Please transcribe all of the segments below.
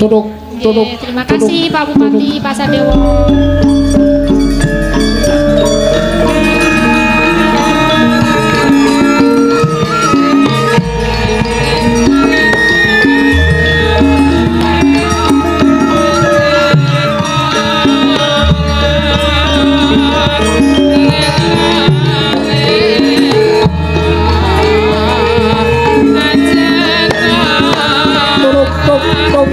Tutuk, tutuk. Nggih, terima kasih Pak Bupati, Pak Sadewo. Tutuk, tuk, tuk.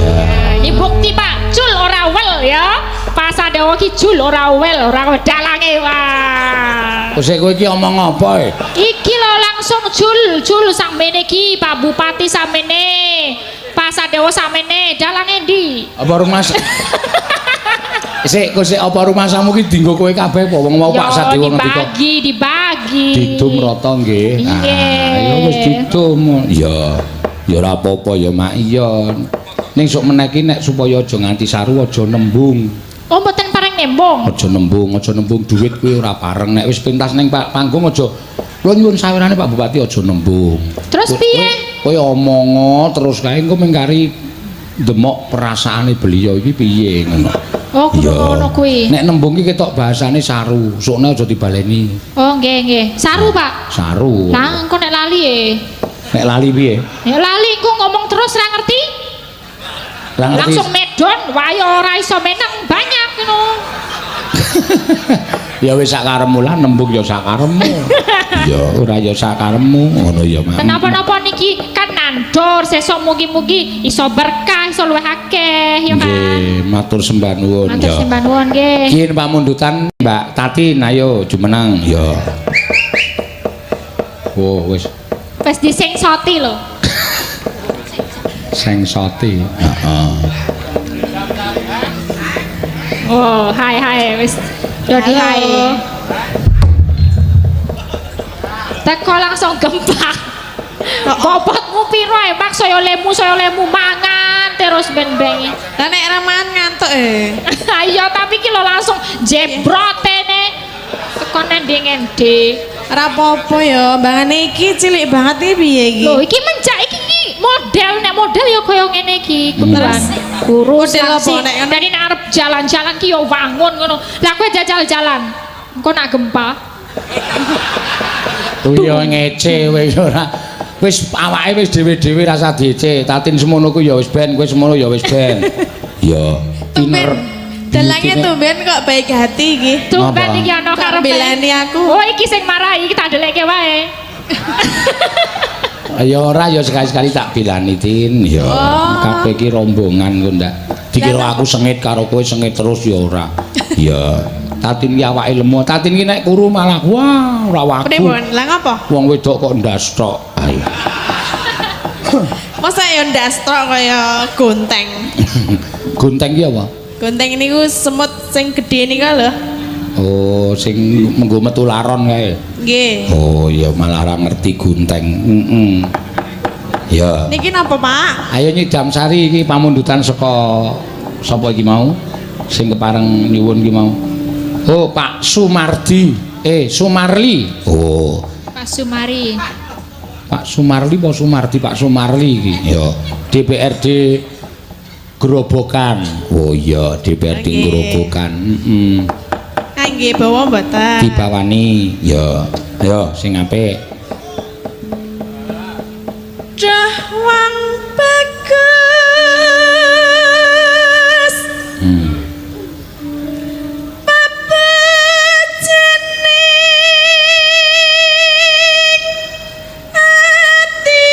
Nah, ini bukti Pak, jul ora wel ya. Pak Sadewo ki jul ora wel, ora dalange wah. Wis kowe iki omong apa e? Iki lho langsung jul, jul sakmene iki Pak Bupati sakmene. Pak Sadewo sakmene, dalange ndi? Apa rumah Sik, kok sik apa rumahsamu ki dienggo kowe kabeh apa wong mau Pak Sadewo ngendika? Dibagi, dibagi. Didum rata nggih. Nggih. Ya wis didum. Ya. Ya ora apa-apa ya Mak iya. Ning sok meneh ki nek supaya aja nganti saru aja nembung. Oh, mboten pareng nembung. Aja nembung, aja nembung duit kuwi ora pareng. Nek wis pentas ning panggung aja kula nyuwun sawerane Pak Bupati aja nembung. Terus piye? Kowe omongo terus kae engko mengkari demok perasaane beliau iki piye ngono. Oh, kudu ngono kuwi. Nek nembung ki ketok bahasane saru, sokne aja dibaleni. Oh, nggih, nggih. Saru, Pak. Saru. Lah, engko nek lali e. Nek lali piye? Nek lali engko ngomong terus ora ngerti. Ora ngerti. Langsung medon, wae ora iso meneng banyak ngono. Ya wis sakarepmu lah nembung ya sakarepmu. Ya ora ya sakarepmu ngono ya Mak. Kenapa-napa niki kan nandur sesuk mugi-mugi iso berkah, iso luwih akeh ya kan. Nggih, matur sembah nuwun Matur ya. sembah nuwun nggih. Ki pamundutan Mbak Tatin ayo jumeneng ya. Oh wis Wis disengsoti lho. sengsoti. Heeh. Oh, hai hai wis dadi hai. Teko langsung gempa. Bobotmu piro ae, Mak? Saya lemu mangan terus ben-bengi. Lah nek ra mangan ngantuk e. Ayo tapi ki lho langsung jebrote ne. Teko nang ngendi. Ora apa-apa ya, mbangane iki cilik banget iki piye iki? Lho iki menjak iki iki model nek model ya kaya ngene iki kebetulan. Kurus Model apa langsing. nek ngono? Dadi nek arep jalan-jalan ki ya wangun ngono. Lah kowe jajal jalan. Engko nak gempa. Kuwi ya ngece kowe ora. Wis awake wis dhewe-dhewe rasa diece. Tatin semono ku ya wis ben, kowe semono ya wis ben. Ya. Tumben. Dalange tumben kok baik hati iki. Tumben Ngapa? iki ana Kok karepe. belani aku? Oh iki sing marahi iki tak delekke wae. Ya ora ya sekali-sekali tak bilani Tin. Ya Oh. kabeh iki rombongan kok ndak. Dikira aku sengit karo kowe sengit terus ya ora. Ya. Tatin ki awake lemu. Tatin ki nek kuru malah wah ora waku. Pripun? Lah ngopo? Wong wedok kok ndas tok. Ayo. Masa ya ndas tok kaya gonteng. Gonteng ki apa? Gonteng niku semut sing gedhe niku lho. Oh, sing menggo metu laron kae. Nggih. Oh, ya malah ora ngerti gonteng. Heeh. Ya. Niki napa, Pak? Ayo nyidam sari iki pamundutan saka sapa iki mau? Sing kepareng nyuwun iki mau. Oh, Pak Sumardi. Sumarli. Oh, Pak Sumari. Pak Sumarli apa Sumardi? Pak Sumarli iki. Ya, DPRD Grobogan. Oh iya, DPRD Oke. Grobogan. Heeh. Ah nggih bawa mboten? Dibawani. Ya. Ayo sing apik. Dah wang bagus. Papejening ati.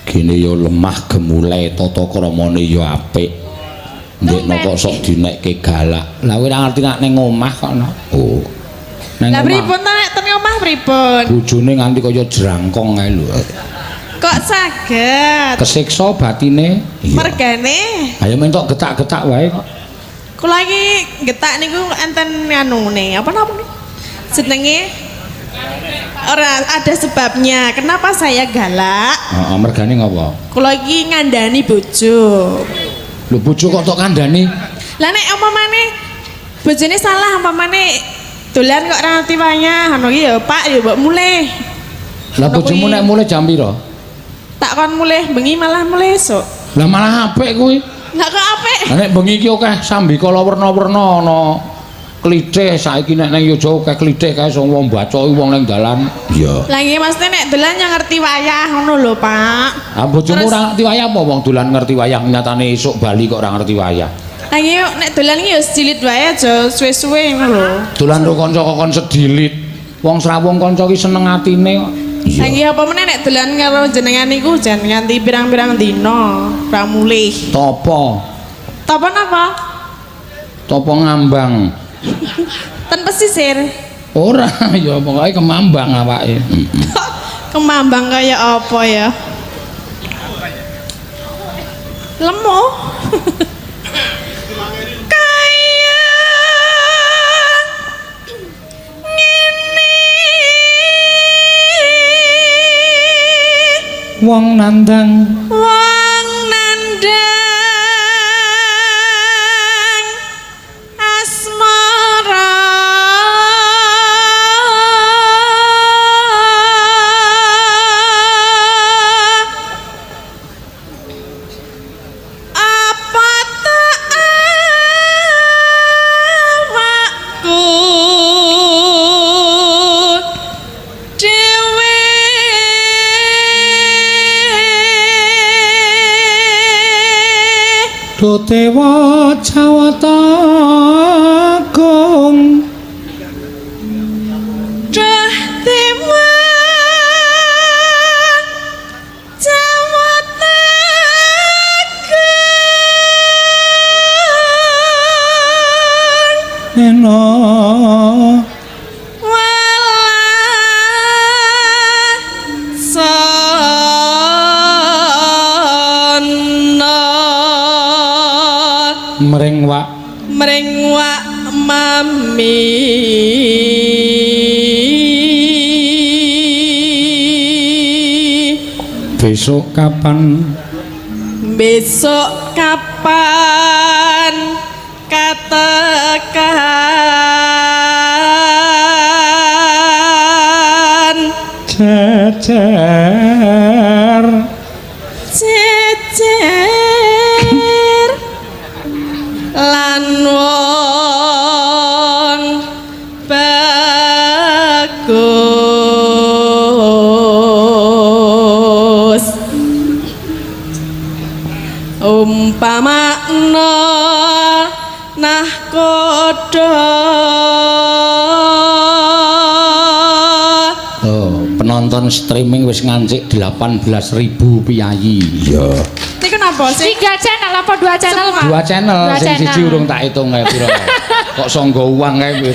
Gene ya lemah gemulai tata kramane ya apik. Ndekno kok sok dinekke galak. Lah kowe ora ngerti nek ning omah kok no. Oh. Nang Lah omah. pripun ta nek ten omah pripun? Bojone nganti kaya jerangkong kae lho. Kok saged? Kesiksa batine. Iya. Mergane Ayo mentok getak-getak wae kok. kula iki getak niku enten anune, apa napa niku? Jenenge ora ada sebabnya. Kenapa saya galak? Heeh, mergane ngopo? Kula iki ngandani bojo. Lho bojo kok tok kandhani? Lah nek umpamane bojone salah umpamane dolan kok ora ngerti wayah ngono ki ya Pak ya mbok mulih. Lah bojomu nek mulih jam pira? Tak kon mulih bengi malah mulih esuk. Lah malah apik kuwi. Lah kok apik? Lah nek bengi iki akeh sambikala werna-werna ana klithih saiki nek nang Yogyakarta akeh klithih kae sing wong bacoki wong ning dalan. Iya. Lah nggih maksudnya nek dolan yang ngerti wayah ngono lho, Pak. Ah bojomu Terus- ora ngerti wayah apa wong dolan ngerti wayah nyatane esuk bali kok ora ngerti wayah. Lah nggih nek dolan iki ya sedilit wae aja suwe-suwe ngono lho. Dolan karo kanca kok kon sedilit. Wong srawung kanca ki seneng atine kok. Lah nggih apa meneh nek dolan karo jenengan niku jan nganti pirang-pirang dina ora mulih. Topo, Tapa napa? topo ngambang. Ten pesisir. Ora, ya pokoke kemambang awake. Kok kemambang kaya apa ya? Lemu. Kaya ngene. Wong nandang Wong nandang asmara apa tak awakku dhewe Do dewa Jawata Agung Dah dewa Jawata Agung Neno Wala sono mring wak mring wak mami besok kapan besok kapan katekan jejer jejer lan wong bagus umpamakna nahkoda. Oh, penonton streaming wis ngancik 18.000 piyayi. Iya. Niku napa sih? 3 channel apa 2 channel, Pak? Dua channel, Dua sing channel. siji urung tak hitung kae piro. Kok sangga uang kae piro.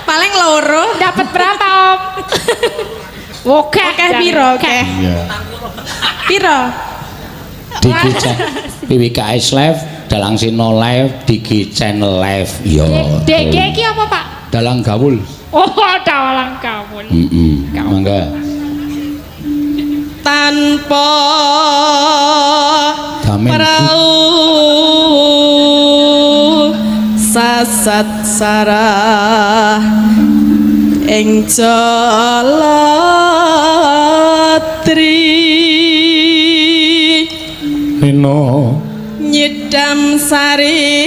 Paling loro. Dapat berapa, Om? Oke, Akeh piro akeh? Iya. Piro? DG PWKS Live, Dalang Seno Live, DG Channel Live. Iya. DG iki apa, Pak? Dalang Gawul. Oh, dalang kawul. Heeh. Mangga. Tanpa Damen. prau sasat sarah ing jalatri Nino nyidam sari